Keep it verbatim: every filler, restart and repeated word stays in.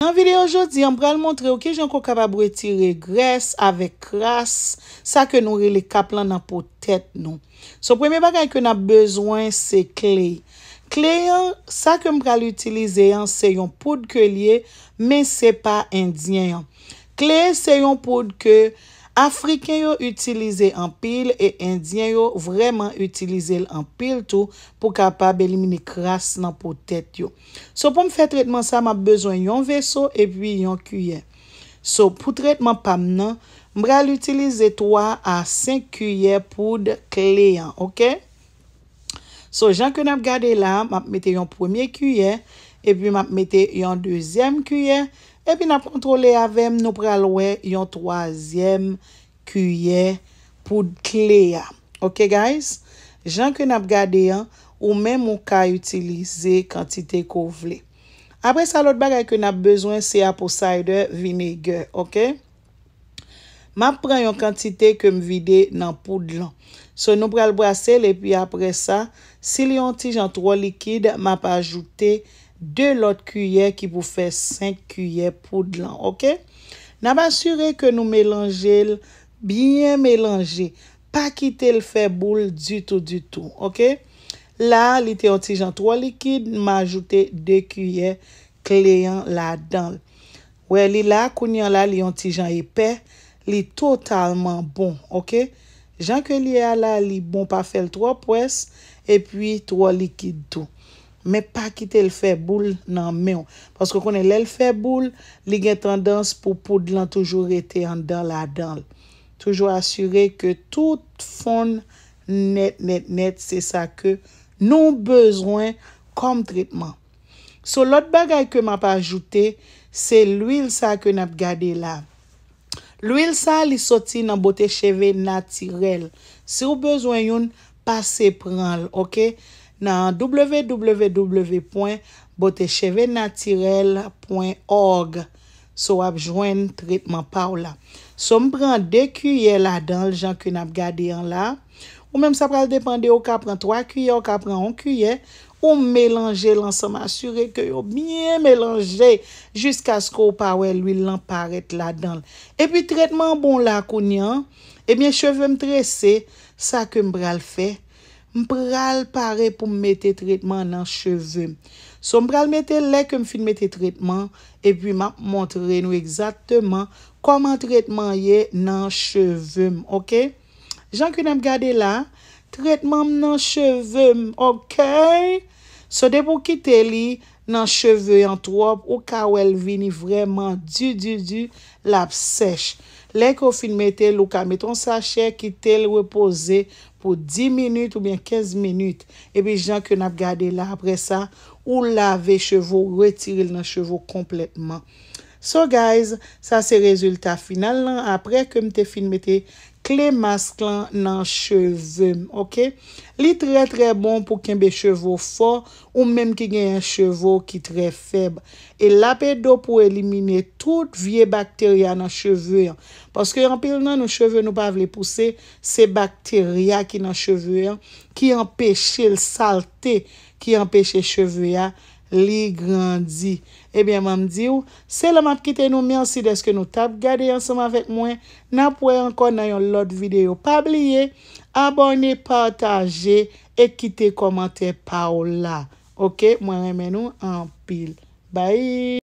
Nan videyo jodi a, m pral montre w kijan ke w kapab retire grès avèk kras, sa ke nou rele kap lan nan po tèt nou. So, premye bagay ke n ap bezwen, se kle. Kle an, sa ke m pral itilize an, se yon poud ke l ye, men se pa endyen an. Kle se yon poud ke Afriken yo itilize anpil e Endyen yo vrèman itilize l anpil tou pou kapab elimine kras nan po tèt yo. So, pou m fè tretman sa, m ap bezwen yon veso epi yon kiyè. So, pou tretman pa m nan, m pral itilize twa a senk kiyè poud kle an, oke? So, jan ke n ap gade la, m ap mete yon premye kiyè, epi m ap mete yon dezyèm kiyè, epi n ap kontwole avè m, nou pral wè yon twazyèm kiyè poud kle a. Oke, guys? Jan ke n ap gade an, ou menm ou ka itilize kantite ke w vle. Apre sa, lòt bagay ke n ap bezwen, se apple cider vinegar, oke? M ap pran yon kantite ke m vide nan poud lan. So, nou pral brase l, epi apre sa, si li yon ti jan twò likid, m ap ajoute de lòt kiyè ki pou fè senk kiyè poud lan, oke? N ap asire ke nou melanje l, byen melanje. Pa kite l fè boul ditou, ditou, oke? La, li te yon ti jan twò likid, m ajoute de kiyè kle an ladan l. Wè li la, kounye an la, li yon ti jan epè, li totalman bon, oke? Jan ke li ye a la, li bon, pa fè l twò pwès, epi twò likid tou. Men pa kite l fè boul nan men w, paske w konnen lè l fè boul, li gen tandans pou poud lan toujou rete anndan ladan l. Toujou asire ke tout fonn nèt, nèt, nèt, se sa ke nou bezwen kòm tretman. So, lòt bagay ke m ap ajoute, se lwil sa ke n ap gade la. Lwil sa, li soti nan Bote Cheve Natirèl. Si w bezwen youn, pase pran l, oke? Nan w w w pwen bote cheve natirèl pwen òg. So, w ap jwenn tretman pa w la. So, m pran de kiyè ladan l, jan ke n ap gade an la. Ou menm, sa pral depann de ou, ka pran twa kiyè, ou ka pran yon kiyè, ou melanje l ansanm, asire ke yo byen melanje jiskaske w pa wè lwil lan parèt ladan l. Epi tretman an bon la kounye an, ebyen, cheve m trese, sa ke m pral fè, m pral pare pou m mete tretman nan cheve m. So, m pral mete, lè ke m fin mete tretman, epi m ap montre nou egzakteman kòman tretman ye nan cheve m, oke? Jan ke n ap gade la, tretman m nan cheve m, oke? So, depi w kite li nan cheve an twòp, ou ka wè l vini vrèman di, di, di, l ap sèch. Lè ke w fin mete l, ou ka mete yon sachè, kite l repoze pou dis minit oubyen kenz minit. Epi jan ke n ap gade la, apre sa, ou lave cheve w, retire l nan cheve w konplètman. So, guys, sa se rezilta final lan apre ke m te fin mete kle mask lan nan cheve m, oke? Li trè, trè bon pou kenbe cheve w fò, ou menm ki genyen cheve w ki trè fèb. E l ap ede w pou elimine tout vye bakterya nan cheve an. Paske anpil nan nou, cheve nou pa vle pouse, se bakterya ki nan cheve an ki anpeche l, salte ki anpeche cheve a li grandi. Ebyen, ban m di w, se la m ap kite nou. Mèsi dèske nou t ap gade ansanm avèk mwen. N ap wè ankò nan yon lòt videyo. Pa bliye, abòne, pataje e kite kòmantè pa w la. Oke, mwen renmen nou anpil. Bye!